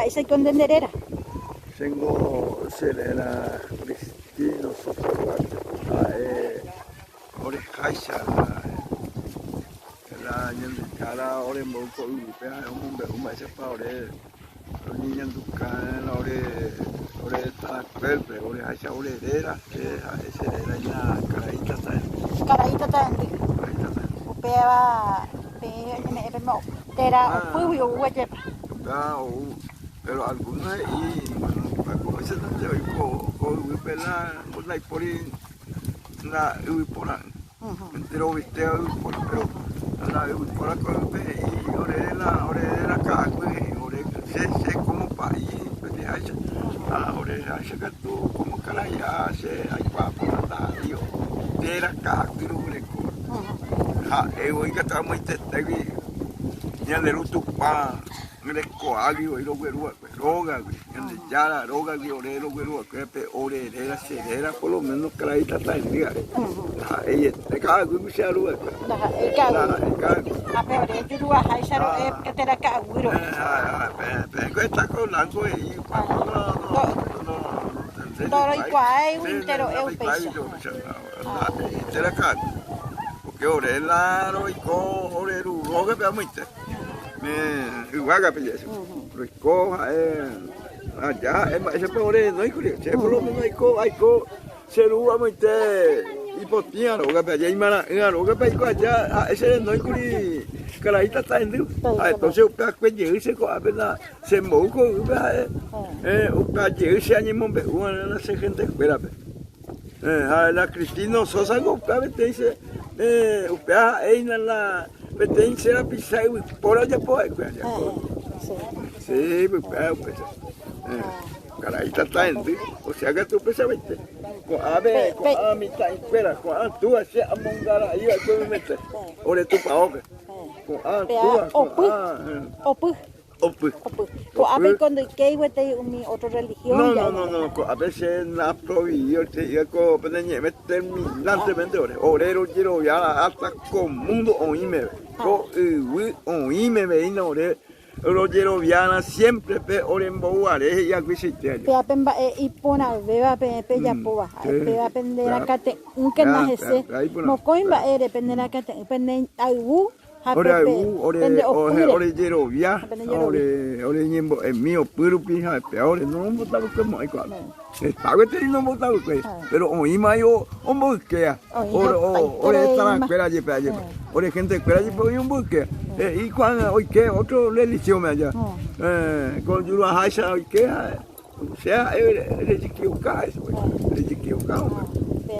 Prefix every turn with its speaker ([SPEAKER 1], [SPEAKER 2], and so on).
[SPEAKER 1] Mba'éichaiko nde nde réra?
[SPEAKER 2] Chéngo che réra Cristino Sosa Duarte, ha'e oreháicha la Ñandejára orembou ko yvýpe ha'e omombe'u mba'éichapa ore roñeñanduka la ore ore tarakuépe, oreháicha ore réra, che ha'e che réra hína Karai Tatarendy.
[SPEAKER 1] Karai Tatarendy.
[SPEAKER 2] Karai Tatarendy.
[SPEAKER 1] Upéva peẽ oñeme'ẽ pe térã opýgui ou ajépa.
[SPEAKER 2] Upéva ou, pero alguno he'i, bueno, ko'áicha oiko ko yvýpe la ndaipóri la yvypora'ỹ. Enterovetéva yvypóra, pero la yvypóra ko yvýpe he'i ore la ore la ka'aguy he'i ore che che como pa'i peteháicha ha ore háicha katu como karai ha che aikuaa porã ndaha'éi térã ka'aguy roguereko. Ha'e voi katu amoitetégui ñande Ru Tupã rekoágui voi rogueru va'ekue. Rógagui, Ñandejára rógagui ore rogueru va'ekue pe ore réra, che réra por lo menos karai tataindy ha'e. Ndaha'éiete ka'aguýgui che aru va'ekue.
[SPEAKER 1] Ndaha'éi ka'aguy.
[SPEAKER 2] Ndaha'éi ka'aguy.
[SPEAKER 1] Ha pe ore juruaháicha ro'e térã ka'aguy ro'e.
[SPEAKER 2] Peẽko taco blanco he'i no no no
[SPEAKER 1] Ndoroikuaáiguinte ro'e upéicha.
[SPEAKER 2] Ndaha'éi térã ka'aguy. Porque ore la roiko ore ru rógape amoite. Yvágape ja'e chupe. Roiko ha'e aja ha'e mba'éichapa ore renóikuri. Che por lo menos aiko aiko che ru amoite ipotĩva rógape aja imara'ỹva rógape aiko aja ha'e che renóikuri karai tata hendy. Ha entonces upeakue jey che ko'ápe la chembou ko yvýpe ha'e upéva jey che añemombe'u va'erã la che gentekuérape. Ha la Cristino Sosa niko upéva peteĩ che upéva ha'e hína la peteĩ che rapicha yvypóra ojapo va'ekue ajapo. Sí, upéva upéicha. Karai tata hendy, osea katu upeichaite. Ko'ãve, ko'ã mitã'ikuéra, ko'ã túva che amongarai va'ekue memete ore tupãópe. Ko'ã túva, ko'ã.
[SPEAKER 1] Opy.
[SPEAKER 2] Opy.
[SPEAKER 1] Opy. Ko'ápe piko ndoikéi gueteri umi ótro rrelihión
[SPEAKER 2] No, no, no, no, ko'ápe che naprovivi he'íva ko pene ñe'ẽme terminantemente ore. Ore rojerovia hasta ko mundo oĩ meve. Ko yvy oĩ meve hína ore rojeroviárã siempre pe oremboguare he'i aguichaite aja.
[SPEAKER 1] Péva pe mba'e iporãvéva peẽ pejapóva, ha'e péva pende rakate'ỹkena hese. Mokõi mba'ére pende rakate'ỹ pene ayvu Ha
[SPEAKER 2] Ore
[SPEAKER 1] pe
[SPEAKER 2] ayvu, ore,
[SPEAKER 1] pende opýre.
[SPEAKER 2] ore jerovia,
[SPEAKER 1] Ha pende jerovia.
[SPEAKER 2] ore, ore ñembo'emi opy rupi ha péva ore norombotavykuemo'ãi ko'ápe. Heta gueteri nombotavykuéi,
[SPEAKER 1] Ha.
[SPEAKER 2] pero oĩma aĩ omboykéa.
[SPEAKER 1] Oĩ
[SPEAKER 2] Ore, ore
[SPEAKER 1] hetaitereíma.
[SPEAKER 2] tavakuéra jepe ajepe.
[SPEAKER 1] Ha.
[SPEAKER 2] Ore gentekuéra jepe oĩ omboykéa. He'i ko'ág̃a oike otro religión-me aja.
[SPEAKER 1] Ha.
[SPEAKER 2] Eh, ko juruaháicha oike ha, che ha'e rejekivoka ha'e chupe.
[SPEAKER 1] Ha.
[SPEAKER 2] Rejekivoka
[SPEAKER 1] Ha.